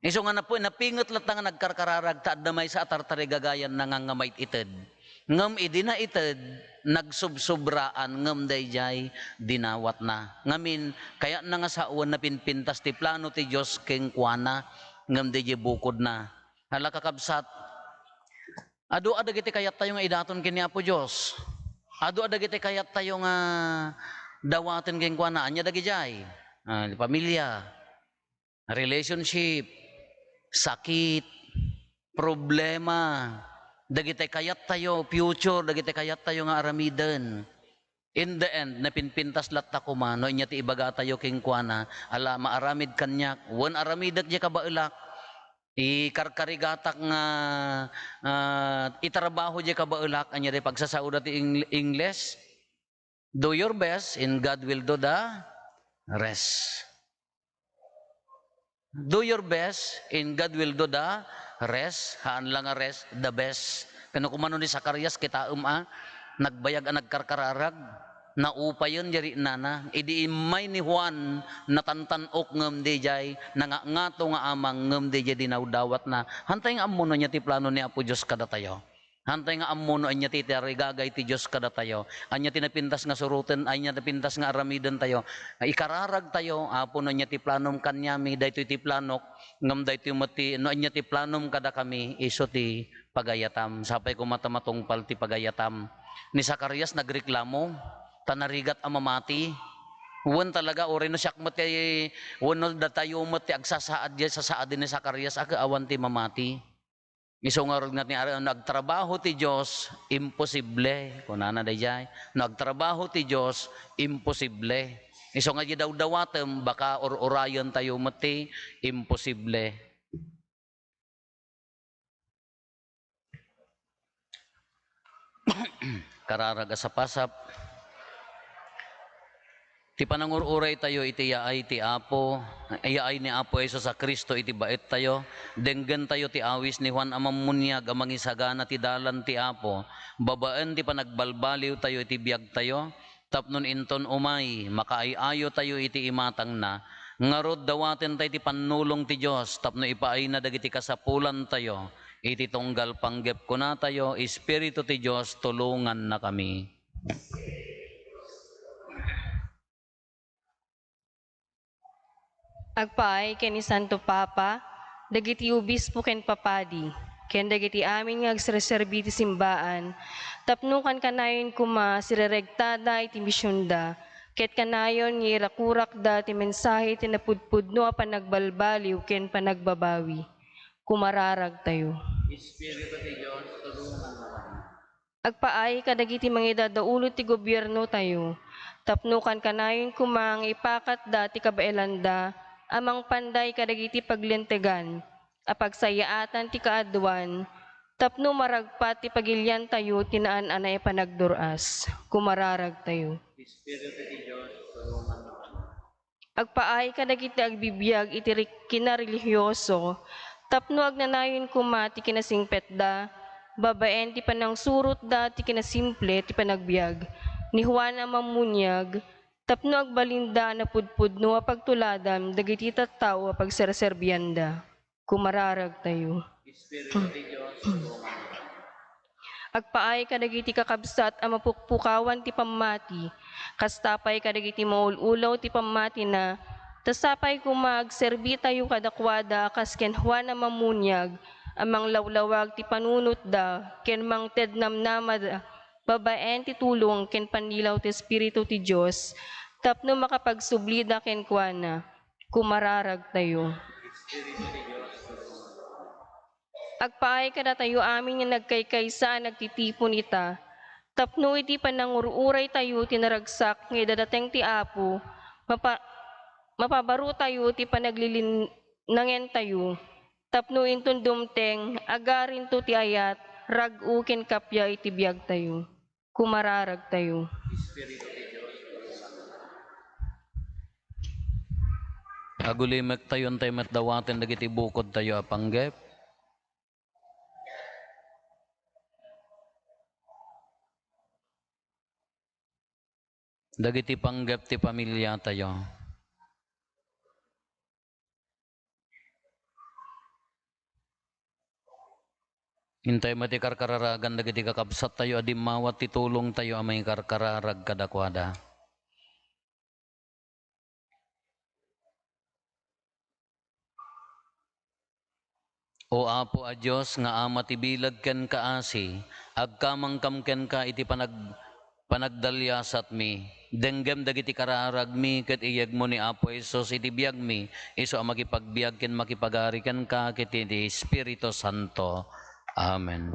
Isu nga napu-, napinget latta nga nagkarkararag ta adda maysa a tartarigagayanna nga, nga maited. Ngem idi naited, nagsubsubraan ngem daydiay dinawatna. Ngamin, kayatna nga sawen, napinpintas ti plano ti Dios kenkuana ngem daydiay bukodna. Hala, kakabsat, adu a dagiti kayattayo nga idaton ken ni Apo Dios. Adu a dagiti kayattayo nga dawaten kenkuana. Ania dagidiay? Ah, pamilya, relationship, sakit, problema, dagiti kayattayo, future, dagiti kayattayo nga aramiden. In the end, napinpintas latta koma no ania ti ibagatayo kenkuana, ala, maaramid kaniak, wen aramidek diay kabaelak, ikarkarigatak nga, ah, itrabaho diay kabaelak, ania diay pagsasaoda ti Eng-, Ingles? Do your best and God will do the rest. Do your best and God will do the rest. Haan la nga rest, the best. Kano kumano ni Zacarias, kitaem a, nagbayag a nagkarkararag, naupayen diay rinana. Idi immay ni Juan, natantan-ok ngem daydiay, nangangato nga amang ngem daydiay dinawdawatna. Hantay nga ammo no ania ti plano ni Apo Dios kadatayo. Hantay nga ammo no ania ti tarigagay ti Dios kadatayo. Ania ti napintas nga suroten, ania ti napintas nga aramidentayo. Ikararagtayo, Apo, no ania ti planom kaniami, daytoy ti planok, ngem daytoy met ti, no ania ti planom kadakami, isu ti pagayatam. Sapay koma ta matungpal ti pagayatam. Ni Zacarias nagreklamo, ta narigat a mamati. Wen talaga, uray no siak met ti, wenno datayo met ti agsasaad diay sasaadi ni Zacarias, a, awan ti mamati. Isu ngarud nga ti, no agtrabaho ti Dios, imposible. Kunana daydiay, no agtrabaho ti Dios, imposible. Isu nga diay dawdawatem, baka ur-urayentayo met ti imposible. Kararag a sapasap. Ti panangur-uraytayo iti yaay ti Apo, yaay ni Apo Jesus a Cristo iti baettayo, denggentayo ti awis ni Juan a Mammuniag a mangisagana ti dalan ti Apo, babaen ti panagbalbaliwtayo iti biagtayo, tapno inton umay, makaay-ayotayo iti imatangna. Ngarud, dawatentayo ti pannulong ti Dios tapno ipaayna dagiti kasapulantayo iti tunggal panggep. Kunatayo, Espiritu ti Dios, tulongannakami. Agpaay ken ni Santo Papa, dagiti obispo ken papadi, ken dagiti amin nga agserserbi ti simbaan, tapno kankanayon koma sirerektada iti misionda, ket kanayon nga irakurakda ti mensahe ti napudpudno a panagbalbaliw ken panagbabawi. Kumararagtayo. Espiritu ti Dios, tulongannakan. Agpaay kadagiti mangidadaulo ti gobiernotayo, tapno kankanayon koma nga ipakatda ti kabaelanda a mangpanday kadagiti paglintegan a pagsayaatan ti kaaduan, tapno maragpat ti pagiliantayo ti naan-anay a panagdur-as. Kumararagtayo. Espiritu ti Dios, tulongannakan. Agpaay kadagiti agbibiag iti ri-, kinarelihioso, tapno agnanayon koma ti kinasingpetda, babaen ti panangsurotda ti kinasimple ti panagbiag ni Juan a Mammuniag, tapno agbalinda a napudpudno a pagtuladan dagiti tattao a pagserserbianda. Kumararagtayo. Espiritu ti Dios, tulongannakan. Agpaay kadagiti kakabsat a mapukpukawan ti pammati, kasta pay kadagiti maul-ulaw ti pammatina, ta sapay koma agserbitayo kadakuada a kas ken Juan a Mammuniag a manglawlawag ti panunotda ken mangted namnamada babaen ti tulong ken pannilaw ti Espiritu ti Dios tapno makapagsublida kenkuana. Kumararagtayo. Agpaay kadatayo amin nga nagkaykaysa a nagtitipon ita, tapno iti panangur-uraytayo ti naragsak nga idadateng ti Apo, mapa-, mapabarotayo ti panaglilinnangentayo, Tapno inton dumteng, agarinto ti ayat, rag-o ken kappia iti biagtayo. Kumararagtayo. Agulimektayo, intay met dawaten dagiti bukodtayo a panggep. Dagiti panggep ti pamiliatayo. Intay met ti karkararagan dagiti kakabsattayo a dimmawat ti tulongtayo a mangikarkararag kadakuada. O Apo a Dios nga Ama ti bileg ken kaasi, agkamangkam kenka iti panag-, panagdaliasatmi. Denggem dagiti kararagmi ket iyegmo ni Apo Jesus iti biagmi, isu a makipagbiag ken makipagari kenka ket iti Espiritu Santo. Amen.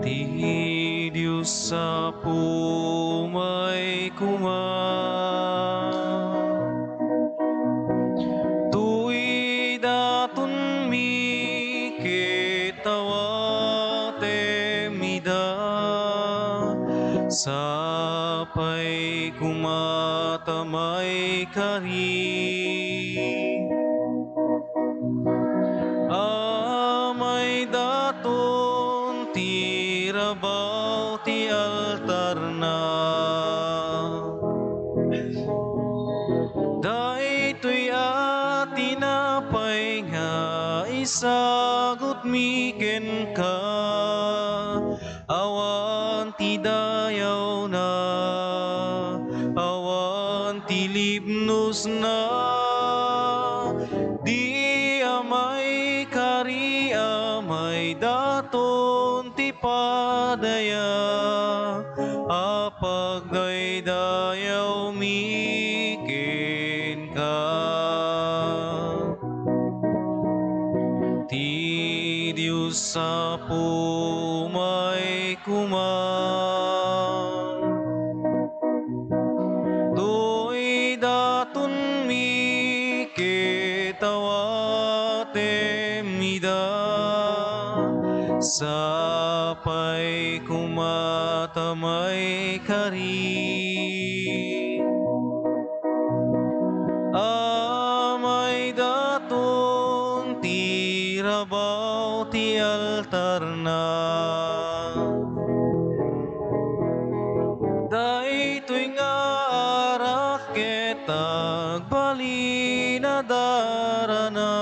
Ti Dios Apo umay koma. Toy datonmi ket awatem ida, sapay koma ta maikari. Amay daton ti rabaw ti altarna. Daytoy a tinapay nga isagutmi kenka, awan ti dayawna, awan ti libnosna, di a maikari a maidaton ti padaya a pagdaydayawmi kenka. Ti Dios Apo umay koma. Toy datonmi ket awatem ida, sapay koma ta maikari. Amay daton ti rabaw ti altarna. Daytoy nga arak ket agbalin a darana,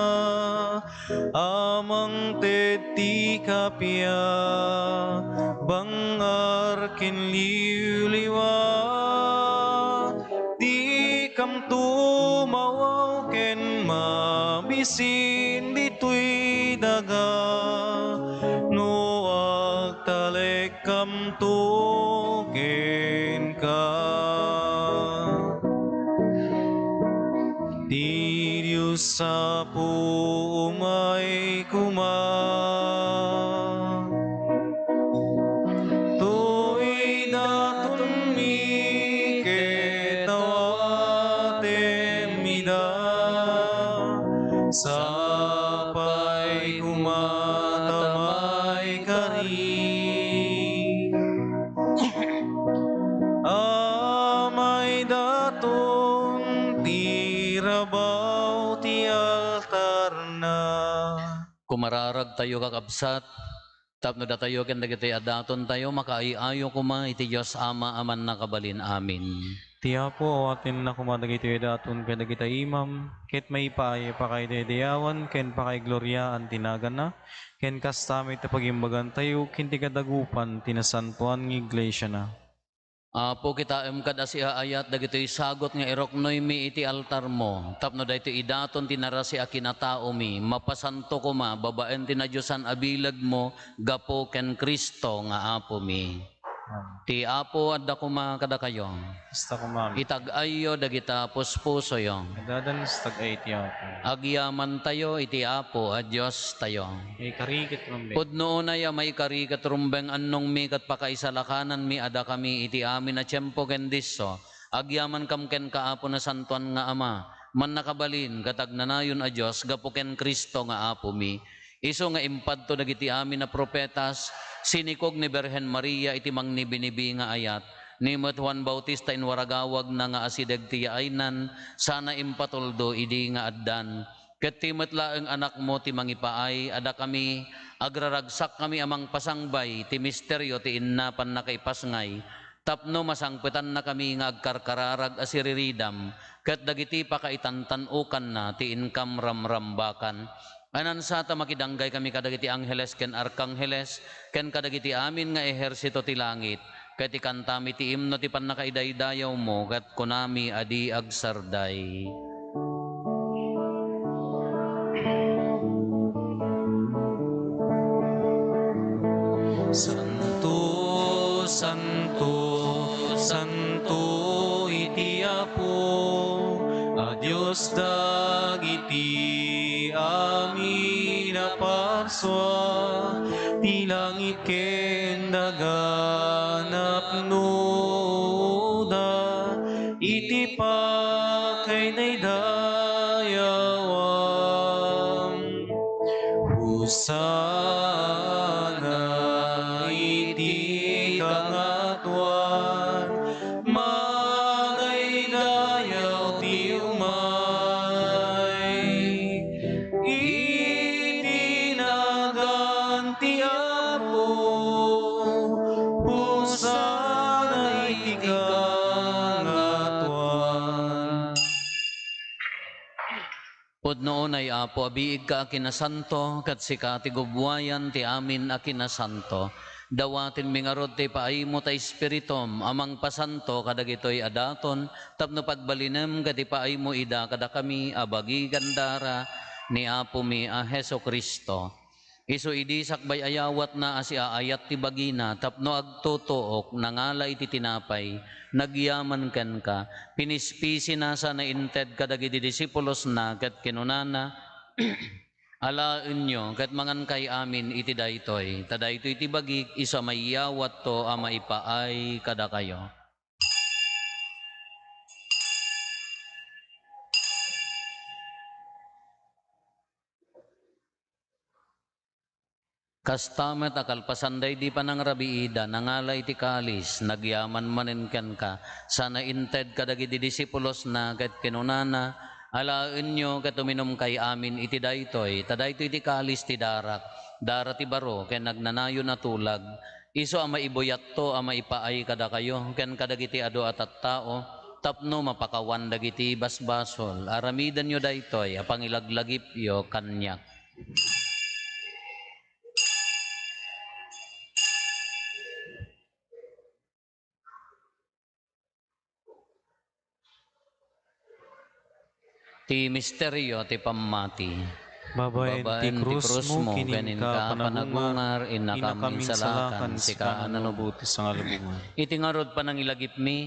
a mangted ti kappia, bangngar ken liwliwa. Dikamto mawaw ken mabisin ditoy daga, no agtalekkamto kenka. Ti Dios Apo umay koma. Toy datonmi ket awatem ida, sapay koma ta maikari. Amay daton ti rabaw ti altarna. Kumararagtayo, kakabsat, tapno datayo ken dagiti a datontayo makaay-ayo koma iti Dios Ama a Mannakabalin. Amen. Ti Apo awatenna koma dagitoy a daton ken dagiti imam, ket maipaay a pakaidaydayawan ken pakaigloriaan ti naganna, ken kasta met ti pagimbagantayo ken ti kadagupan ti nasantoan nga iglesiana. Apo, kitaem kad asiaayat dagitoy sagut nga iruknoymi iti altarmo, tapno daytoy idaton ti narasi a kinataomi, mapasanto koma babaen ti nadiosan a bilegmo gapu ken Cristo nga Apomi. Amen. Ti Apo adda koma kadakayo. Kasta koma. Itag-ayyo dagita puspusoyo. Addadan sa tag-ay ti Apo. Agyamantayo iti Apo a Diostayo. Maikari ket rumbeng. Pudno unay a maikari ket rumbeng, annongmi ket pakaisalakananmi a dakami iti amin a tiempo ken disso. Agyamankam kenka, Apo Nasantoan nga Ama, mannakabalin ket agnanayon a Dios gapu ken Cristo nga Apomi. Isu nga impadto dagiti amin a profetas, sinikog ni Birhen Maria iti mangnibinibi nga ayat, ni met Juan Bautista inwaragawagna nga asideg ti yaaynan, sana impatuldo idi nga addan. Ket ti met laeng Anakmo ti mangipaay a dakami, agraragsakkami a mangpasangbay ti misterio ti inna pannakaipasngay, tapno masangpetannakami nga agkarkararag a siriridam, ket dagiti pakaitantan-okanna ti inkam ramrambakan. Anansa ta makidanggay kami kadagiti angheles ken arkangheles, ken kadagiti amin nga ehersito ti langit, ket ikantami ti imno ti pannakaidaydayawmo, ket kunami a di agsarday. Santo, santo, santo iti Apo a Dios dagiti amin a parsua, ti langit ken daga napnoda iti pakainaydayawam. Hosanna iti kangatoan, manaidayaw ti umay iti nagan ti Apo. Hosanna iti kangatoan. Pudno unay, Apo, a biigka a kinasanto, ket sika ti gubbuayan ti amin a kinasanto. Dawatenmi ngarud ti ipaaymo ta Espiritum a mangpasanto kadagitoy a daton, tapno pagbalinem ket ipaaymo ida kadakami a bagi ken dara ni Apomi a Jesu-Cristo. Isu idi sakbay a yawatna a siaayat ti bagina tapno agtutuok, nangala iti tinapay, nagyaman kenka, pinispisina sana inted kadagiti disipulosna ket kinunana, "Alaenyo ket mangankay amin iti daytoy, ta daytoy ti bagik, isu a maiyawatto a maipaay kadakayo." Kasta met a kalpasan daydi panangrabiida, nangala iti kalis, nagyaman manen kenka, sana inted kadagiti disipulosna ket kinunana, "Alaenyo ket uminumkay amin iti daytoy, ta daytoy ti kalis ti darak, dara ti baro ken agnanayon a tulag, isu a maibuyatto a maipaay kadakayo ken kadagiti adu a tattao, tapno mapakawan dagiti basbasol. Aramidenyo daytoy a pangilaglagipyo kaniak." Ti misterio ti pammati. Babaen ti krusmo ken inka panagungar, innakam insalakan, sika a nanubot ti sangalubongan. Iti ngarud panangilagipmi,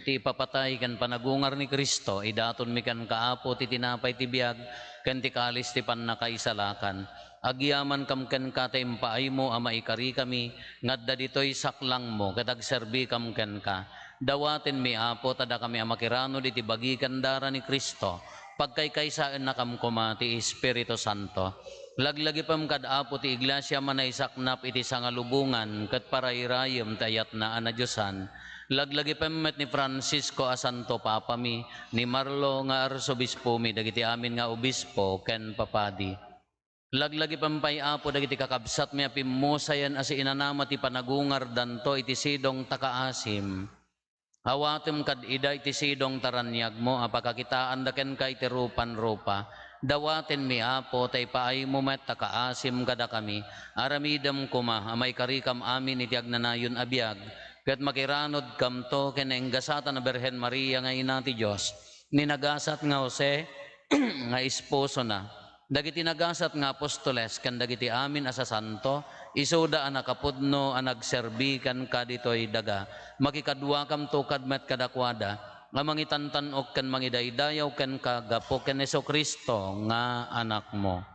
ti ipapatay ken panagungar ni Cristo, idatonmi kenka, Apo, ti tinapay ti biag ken ti kalis ti pannakaisalakan. Agyamankam kenka ta impaaymo a maikarikami nga adda ditoy saklangmo ket agserbikam kenka. Dawatenmi, Apo, ta dakami a makiranod iti bagi ken dara ni Cristo, pagkaykaysaennakam koma ti Espiritu Santo. Laglagipem kad Apo ti Iglesia a manaisaknap iti sangalubongan ket parairayem ti ayatna a nadiosan. Laglagipem met ni Francisco a Santo Papami, ni Marlo nga Arsobispomi, dagiti amin nga obispo ken papadi. Laglagipem pay, Apo, dagiti kakabsatmi a pimmusayen a siinanama ti panagungardanto iti sidong ta kaasim. Awatem kad ida iti sidong ta raniagmo a pakakitaanda kenka iti rupan-rupa. Dawatenmi, Apo, ta ipaaymo met ta kaasim kadakami. Aramidem koma a maikarikam amin iti agnanayon a biag, ket makiranodkamto ken nainggasatan a Birhen Maria nga Ina ti Dios, ni nagasat nga Jose nga esposona, Dagiti nagasat nga apostoles ken dagiti amin a sasanto, isuda a nakapudno a nagserbi kenka ditoy daga, makikaduakamto kad met kadakuada, a mangitantan-ok ken mangidaydayaw kenka gapu ken Jesu-Cristo nga Anakmo.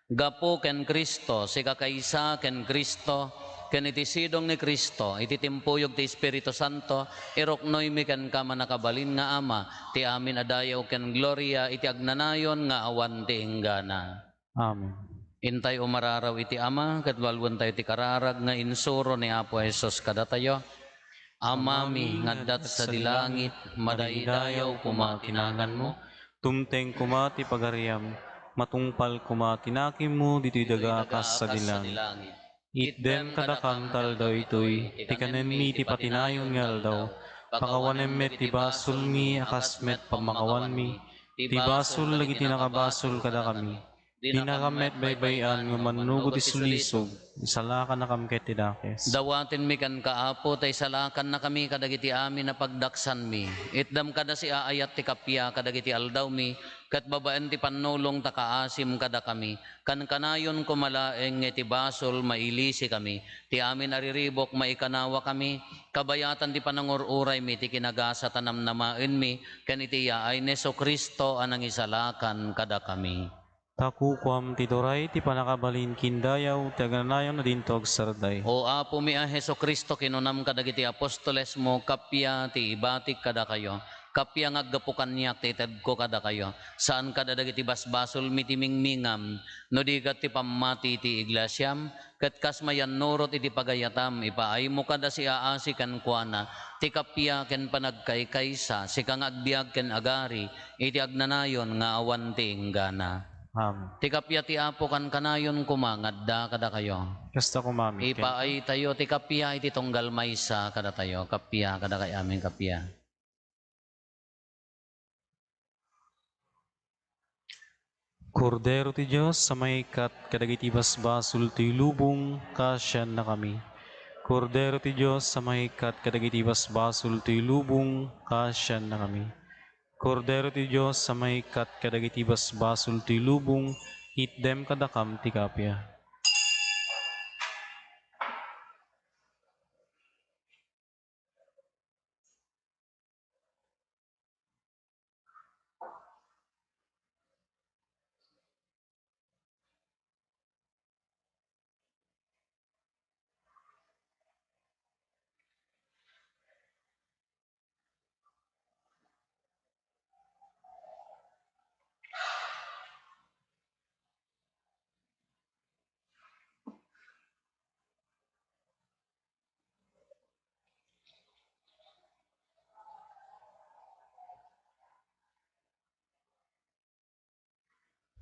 Gapu ken Cristo, sikakaysa ken Cristo, ken iti sidong ni Cristo, iti timpuyog ti Espiritu Santo, iruknoymi kenka, mannakabalin nga Ama, ti amin a dayaw ken gloria iti agnanayon nga awan ti inggana. Amen. Intay umararaw iti Ama, ket walwentayo ti kararag nga insuro ni Apo Jesus kadatayo. Amami nga adda sadi langit, madaydayaw koma ti naganmo. Tumteng koma ti pagariam, matungpal koma ti nakemmo ditoy daga kas sadi langit. Itdem kadakam ti aldaw itoy ti kanenmi iti patinayon nga aldaw. Pakawanem met ti basolmi a kas met pammakawanmi ti basol dagiti nakabasol kadakami. Dinakam met baybay-an nga mannugod ti sulisog, isalakannakam ket ti dakes. Dawatenmi kenka, Apo, ta isalakannakami kadagiti amin a pagdaksanmi. Itdam kada siaayat ti kappia kadagiti aldawmi, ket babaen ti pannulong ta kaasim kadakami. Kankanayon koma laeng nga iti basol mailisikami. Ti amin a riribuk maikanawakami, kabayatan ti panangur-uraymi ti kinagasat a namnamaenmi, ken iti yaay ni Jesu-Cristo a nangisalakan kadakami. Ta kukuam ti turay, ti pannakabalin ken dayaw, ti agnanayon a dinto agsardeng. O Apomi a Jesu-Cristo, kinunam kadagiti apostolesmo, kappia ti ibatik kadakayo, kappia nga aggapu kaniak ti itedko kadakayo. Saan kada dagiti basbasolmi ti mingmingam, no di ket ti pammati ti iglesiam, ket kas mayannurot iti pagayatam, ipaaymo kada siaasi kenkuana ti kappia ken panagkaykaysa, sika nga agbiag ken agari iti agnanayon nga awan ti inggana. Amen. Ti kappia ti Apo kankanayon koma nga adda kadakayo. Kasta koma met kenka. Ipaaytayo ti kappia iti tunggal maysa kadatayo. Kappia kadakay amin, kappia. Kordero ti Dios a mangikkat kadagiti basbasol ti lubong, kaasiannakami. Kordero ti Dios a mangikkat kadagiti basbasol ti lubong, kaasiannakami. Kordero ti Dios a mangikkat kadagiti basbasol ti lubong, itdem kadakam ti kappia.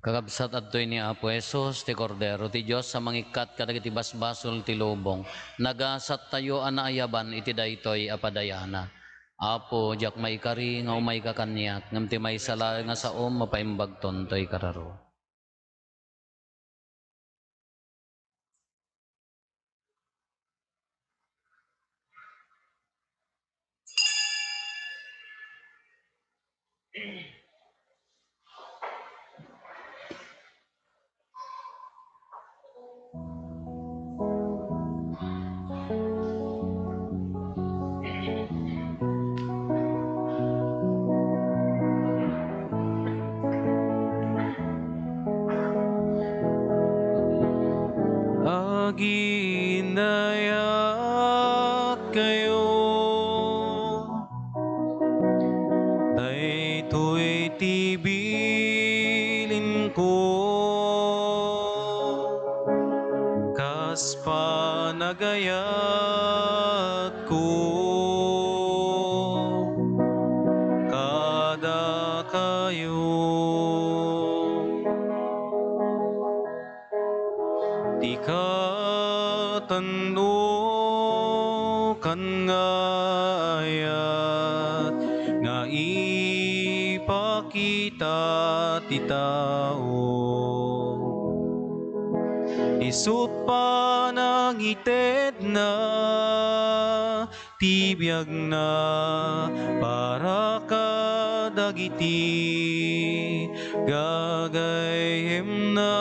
Kakabsat, adtoy ni Apo Jesus, ti Kordero ti Dios a mangikkat kadagiti basbasol ti lubong. Nagasattayo a naayaban iti daytoy a padayana. Apo, diak maikari nga umayka kaniak, ngem ti maysa laeng a saom, mapaimbagton toy kararo. Aginayat kayo. Daytoy ti bilinko, kas panagayatko kadakayo. Ti katandukan nga ayat nga ipakita ti tao, isu't panangitedna ti biagna para kadagiti gagayyemna.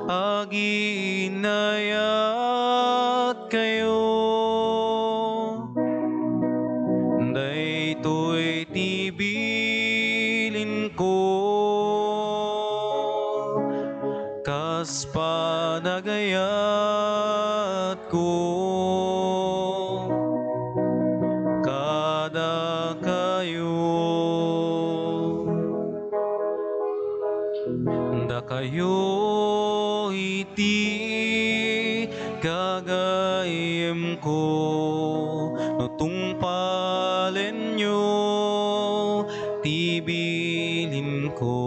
Aginayatkayo. Daytoy ti bilinko kas panagayatko kadakayo. Dakayo iti gagayyemko no tungpalenyo ti bilinko.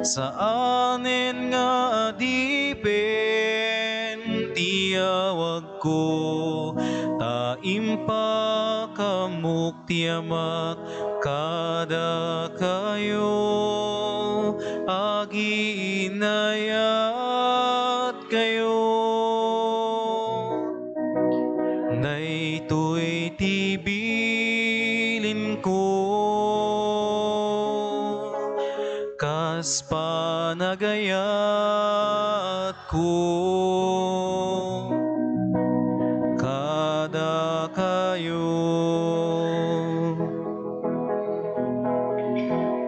Saanen nga adipen ti awagko, ta impakaammo ti Amak kadakayo. Aginayatkayo. Daytoy ti bilinko kas panagayatko kadakayo.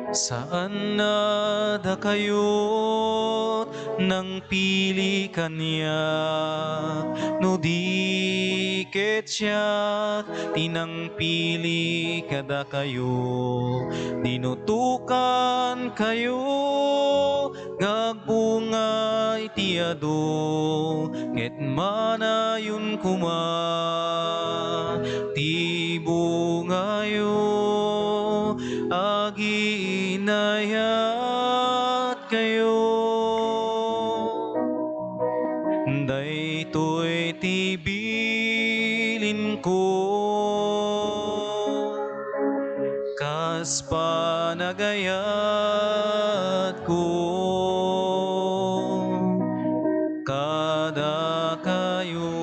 Saan a dakayo nangpili kaniak, no di ket siak ti nangpili kadakayo. Dinutokankayo nga agbunga iti adu, ket manayon koma ti bungayo. Aginayatkayo. Daytoy ti bilinko kas panagayatko kadakayo.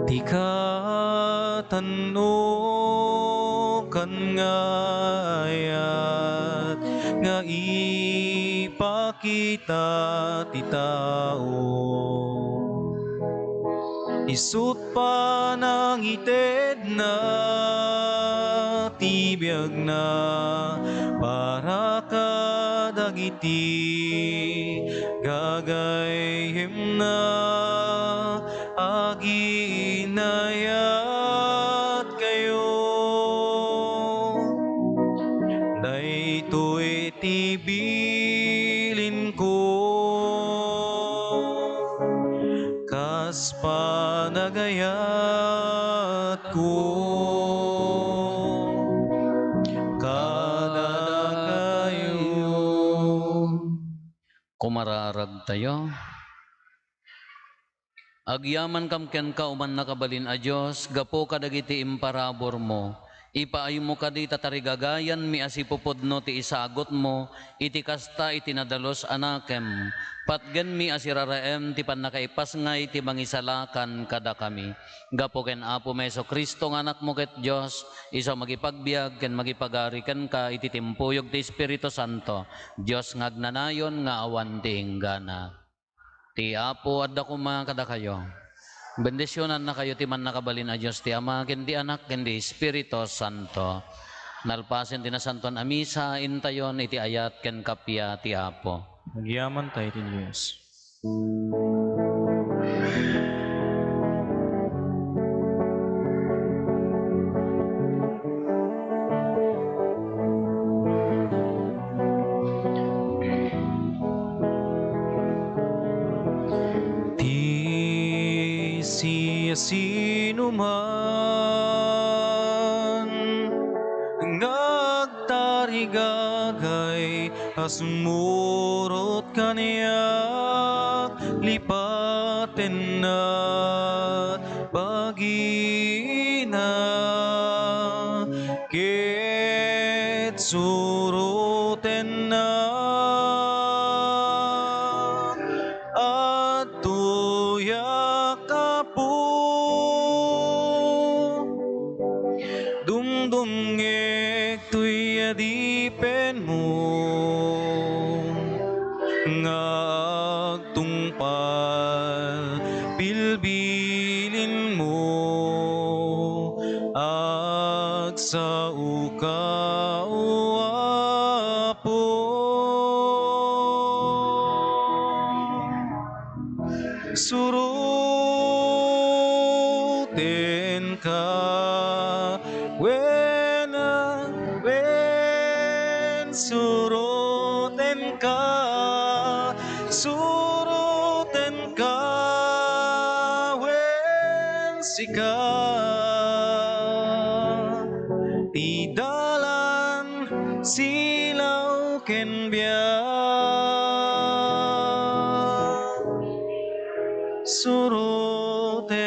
Ti katannukan nga ayat nga ipakita ti tao, isut' panangitedna ti biagna para kadagiti gagayyemna. Aginayatkayo. Daytoy ti bilinko kas panagayatko kadakayo. Kumararagtayo. Agyamankam kenka, O mannakabalin a Dios, gapu kadagiti imparaburmo. Ipaaymo kadi ta tarigagayanmi a sipupudno ti isagutmo, iti kasta, iti nadalus a nakem, patgenmi a siraraem ti pannakaipasngay ti mangisalakan kadakami. Gapu ken Apomi Jesu-Cristo nga Anakmo ket Dios, isu a mangipagbiag ken mangipagari kenka iti timpuyog ti Espiritu Santo, Dios nga agnanayon nga awan ti inggana. Ti Apo adda koma kadakayo. Bendisionannakayo ti Mannakabalin a Dios ti Ama, ken ti Anak, ken ti Espiritu Santo. Nalpasen ti Nasantoan a Misa, intayon iti ayat ken kappia ti Apo. Agyamanta iti Dios. Ti siasinoman nga agtarigagay a sumurot kaniak, lipatenna bagina ket surotenna. Adto Tungek toy adipenmo nga agtungpal bilbilinmo, agsaoka, O Apo. Surotenka, wen, wen, surotenka, surotenka, wen sika. Ti dalan, silaw ken biag, surotenka.